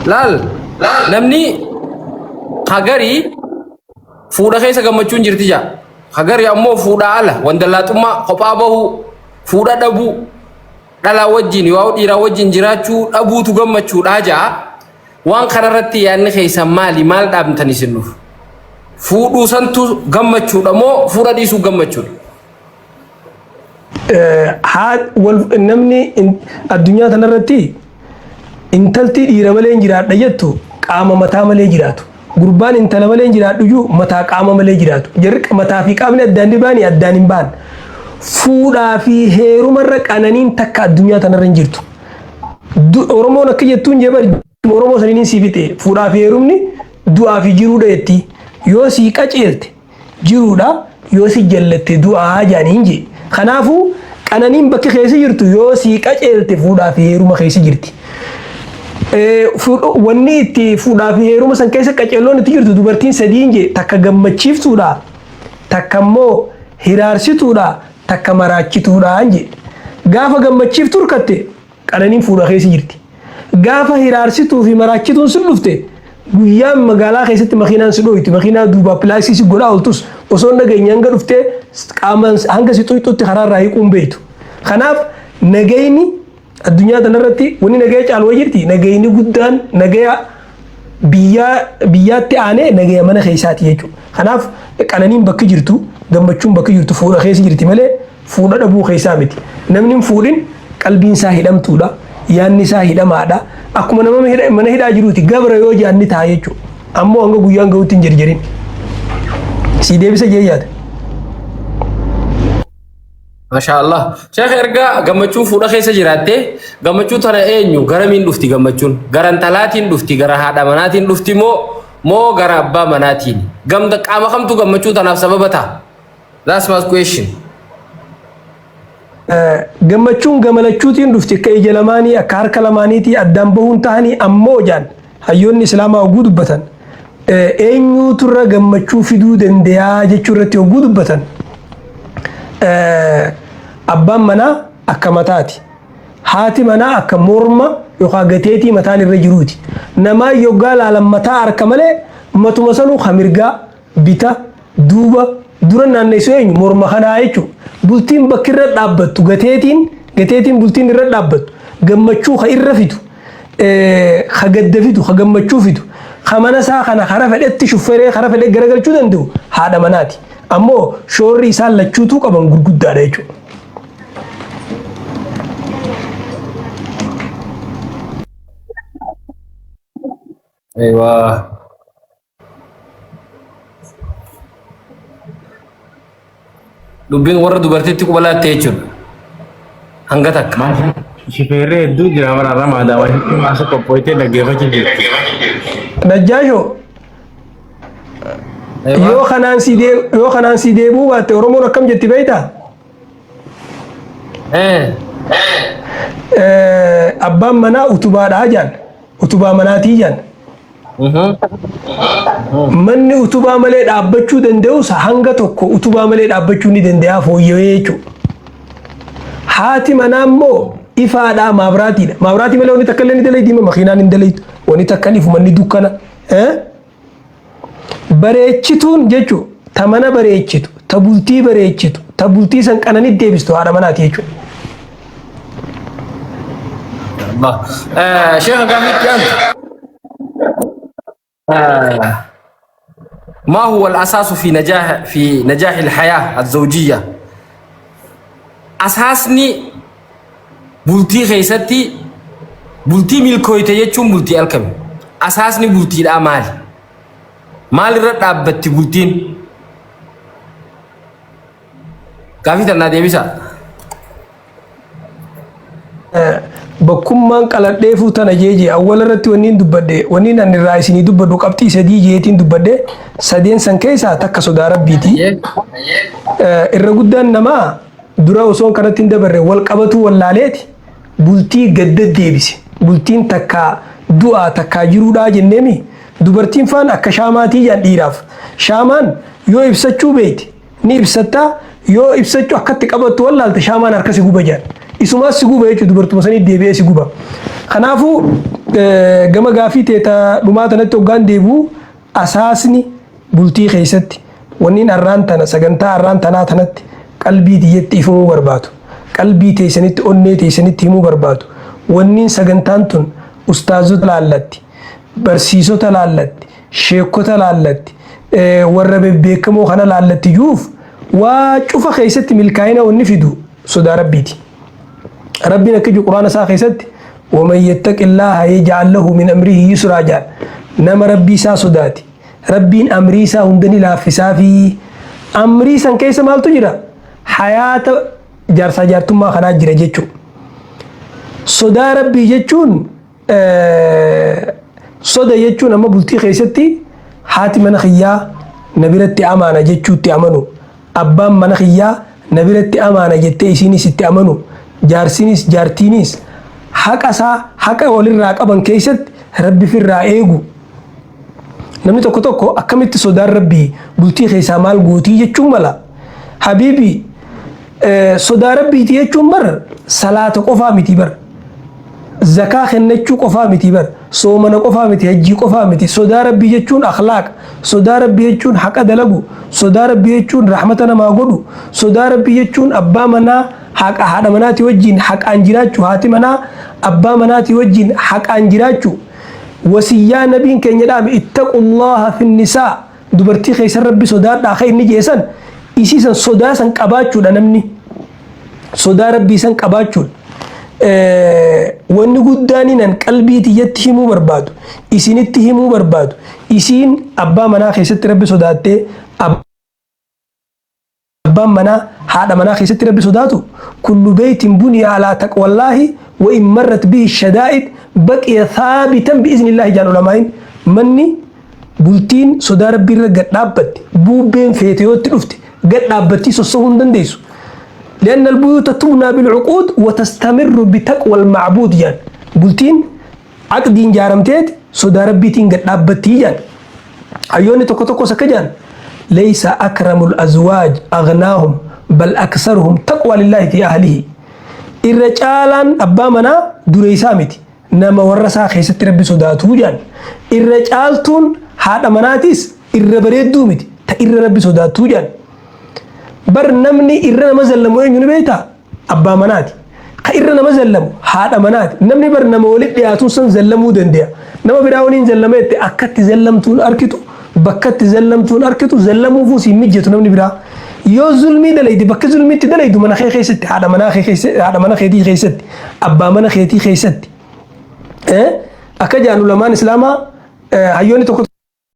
Laal namni hagarii fuudha keessa gammachuun jirti jaa. Hagarii ammoo fuudhaa ala wandallaaxummaa kophaa bahuu fuudha dhabuu dhalaa wajjin yoo dhiiraa wajjin jiraachuu dhabuutu gammachuudhaa jaa. Waan kanarratti yaadni keessan maali? Maal dhaamtan isin nuuf? Fuudhuu santu gammachuudha moo fuudha dhiisuu gammachuudha? Namni addunyaa tanarratti intalti dhiira malee hin jiraadha jettu qaama mataa malee jiraatu. Gurbaan intala malee hin jiraadhu iyyuu mataa qaama malee jiraatu. Jarri mataa fi qaamni addaan ni baani addaan hin baan. Fuudhaa fi heerumarra qananiin takka addunyaa tanarra hin jirtu. Oromoon akka jettuun jee bari Oromoo saniin sii fixe fuudhaa fi heerumni du'aa fi jiruudha jetti. Yoo sii qaceelte jiruudha yoo si jallatte du'aa jaaniin jee. Kanaafuu qananiin bakki keessa jirtu yoo sii qaceelte fuudhaa fi heeruma keessa jirti. Wanni itti fuudhaa fi heeruma san keessa qaceelloon itti jirtu dubartiin sadiin jee takka gammachiiftuudha takka immoo hiraarsituudha takka maraachituudha jee. Gaafa gammachiiftu hirkatte qananiin fuudha keessa jirti. Gaafa hiraarsituu fi maraachituun si dhufte guyyaan magaalaa keessatti makiinaan si dhooyti makiinaa duubaa pilaaksii si godhaa ooltus osoo hin dhageenye hanga dhuftee qaamaan hanga si xuyxutti karaa irraa hiiquu hin beektu. Kanaaf nagayni addunyaa tanarratti wanni nagaya caalu wayi jirti nagayni guddaan nagaya biyyaa biyyaatti aanee nagaya mana keessaati jechuudha. Kanaaf qananiin bakki jirtu gammachuun bakki jirtu fuudha keessa jirti malee fuudha dhabuu keessaa miti. Namni hin fuudhin qalbiin isaa hidhamtuudha. Yaanni isaa hidhamaadha. Akkuma nama mana hidhaa jiruuti gabra yoo jaan ni ta'a jechuudha. Ammoo hanga guyyaan gahutti hin jarjarin. Sii deebisa jee yaada. Masha Allah. Sheekh erga gammachuun fuudha keessa jiraatte gammachuu tana eenyu garamiin dhufti gammachuun? Gara intalaatiin dhufti gara haadha manaatiin dhufti moo moo gara abbaa manaatiin? Gamda qaama kamtu gammachuu tanaaf sababa ta'a? That's my question. Gammachuun gama lachuutiin dhufti akka ija lamaanii akka harka lamaaniitii addaan bahuun tahanii ammoo jaan hayyoonni islaamaa hogguu dubbatan eenyuutu irra gammachuu fiduu dandayaa jechuu irratti hogguu dubbatan abbaan manaa akka mataati. Haati manaa akka morma yookaan gateetii mataan irra jiruuti. Namaa yoggaa laalan mataa harka malee matuma sanuu ka mirgaa bita, duuba, dura naannessu eenyu? Morma kanaa jechuudha. Bultiin bakki irra dhaabbattu gateetiin gateetiin bultiin irra dhaabbattu gammachuu ka irra fidu ka gadda fidu ka gammachuu fidu ka mana isaa kana kara fedhetti shufferee kara fedhe garagalchuu danda'u haadha manaati. Ammoo shoorri isaan lachuutuu qaban gurguddaadha jechuudha. Eewaa. Dubbiin warra dubartiitti quba laatte jechuudha. Hanga takka. Maal shifeerri hedduu jira bara irra maadaama maasa qophooytee dhaggeeffachuu jirti. Najjaashoo yoo kanaan si dee- yoo kanaan si deebuu baatte Oromoon akkam jetti beektaa? Abbaan manaa utubaadhaa jaan. Utubaa manaatii jaan. Manni utubaa malee dhaabbachuu danda'us hanga tokko utubaa malee dhaabbachuu ni danda'a fooyya'ee jechuudha. Haati manaa immoo ifaadhaa maabraatiidha. Maabraatii malee wanni takka illee ni dalaydi makiinaan hin dalaytu. Wanni takka hin ifu manni dukkana. Bareechituun jechuun ta mana bareechitu, ta bultii bareechitu, ta bultii san qananitti deebistu haadha manaati jechuudha. Allah. Sheekha gaafii itti aantu. ما هو الأساس في نجاح الحياة الزوجية؟ أساسني bultii keessatti bultii milkooyte jechuun bultii alkami? Asaasni bultiidhaa maali? Maalirra dhaabbatti bultiin? Gaafii tannaa deebisaa. Bakkummaan qaladheefuu tana jee jee awwala irratti wanniin dubbadhe wanniin ani irraa isinii dubbadhu qabxii sadii jeetiin dubbadhe sadeen san keessaa takka sodaa rabbiiti. Irra guddaan namaa Dura osoon kanatti hin dabarre wal qabatuu wallaaleeti bultii gad deddeebise. Bultiin takkaa du'aa takkaa jiruudhaa jenneemi dubartiin faan akka shaamaatii jedhan dhiiraaf. Shaamaan yoo ibsachuu beekte ni ibsatta yoo ibsachuu akkatti qabattu wallaalte shaamaan harka si guba jedhan. Isumaa si guba jechuudha, dubartuma sanii deebi'ee si guba. Kanaafuu gama gaafii teeta dhumaa tanatti hoggaan deebi'u, asaasni bultii keessatti wanniin arraan tana sagantaa arraan tanaa tanatti qalbii tiyyatti ifamuu barbaadu, qalbii teessanitti, onnee teessanitti himuu barbaadu, wanniin sagantaan tun ustaazota laallatti, barsiisota laallatti, sheekota laallatti, warra bebbeekamoo kana laallatti juuf, waa cufa keessatti milkaa'ina wanni fidu sodaa Rabbiiti. Rabbiin akka jiru Quraana isaa keessatti "ومن يتق الله يجعل له من أمره يسرا" jedha. Nama Rabbii isaa sodaate, Rabbiin amrii isaa hunda ni laaffisaa fi amrii san keessa maaltu jira? Hayaata jaarsaa jaartummaa kanaa jira jechuudha. Sodaa Rabbii jechuun, soda jechuun amma bultii keessatti haati mana kiyyaa na biratti amaana jechuutti amanu, abbaan mana kiyyaa na biratti amaana jettee isiinis itti amanu, jaarsinis jaartiinis haqa isaa, haqa walirraa qaban keessatti Rabbi firraa eegu. Namni tokko tokko akkamitti sodaan Rabbii bultii keessaa maal gootii jechuun mala. Habiibi, sodaa Rabbiiti jechuun bar salaata qofaa miti bar. Zakaa kennachuu qofaa miti bar. Soomana qofaa miti, hajjii qofaa miti. Sodaa Rabbii jechuun akhlaaq. Sodaa Rabbii jechuun haqa dalagu. Sodaa Rabbii jechuun rahmata namaa godhu. Sodaa Rabbii jechuun abbaa manaa haqa haadha manaatii wajjin haqaan jiraachuu, haati manaa abbaa manaatii wajjin haqaan jiraachuu. Wasiyyaa nabiin keenya dhaame, "اتقوا الله في النساء", dubartii keessan Rabbi sodaadhaa ka inni jeesan, isiisan sodaa san qabaachuudha, namni sodaa Rabbii san qabaachuudha. Wanni guddaan inan qalbii tiyyatti himuu barbaadu, isinitti himuu barbaadu, isiin abbaa manaa keessatti Rabbi sodaattee, abbaan manaa haadha manaa keessatti Rabbi sodaatu, كل بيت بني على تقوى الله وإن مرت به الشدائد بقي ثابتا بإذن الله jaan ulamaa'in. Manni bultiin sodaa Rabbii irra gad dhaabbatti, bubbeen feete yootti dhufte gad dhaabbattii sossahuu hin dandeessu. لأن البيوت تبنى بالعقود وتستمر بتقوى المعبود jaan. Bultiin aqdiin jaaramteet sodaa Rabbiitiin gad dhaabbattii jaan. Hayyoonni tokko tokkos akka jaan, ليس أكرم الأزواج أغناهم بل أكثرهم تقوى لله في أهله. Irra caalaan abbaa manaa dureessaa miti, nama warra isaa keessatti Rabbi sodaatuu jaan. Irra caaltuun haadha manaatis irra bareedduu miti, ta irra Rabbi sodaatuu jaan. Bar namni irra nama zallamu eenyu ni beektaa? Abbaa manaati. Ka irra nama zallamu haadha manaati. Namni bar nama walitti dhiyaatuun san zallamuu danda'a. Nama biraa waliin zallameette akkatti zallamtuun arkitu, bakkatti zallamtuun arkitu, zallamuufuu siin mijjatu namni biraa. Yoo zulmii dalayde, bakka zulmiitti dalaydu mana kee keessatti, haadha manaa kee keessatti, haadha mana keetii keessatti, abbaa mana keetii keessatti. Akka jaan ulamaan islaamaa, hayyoonni tokko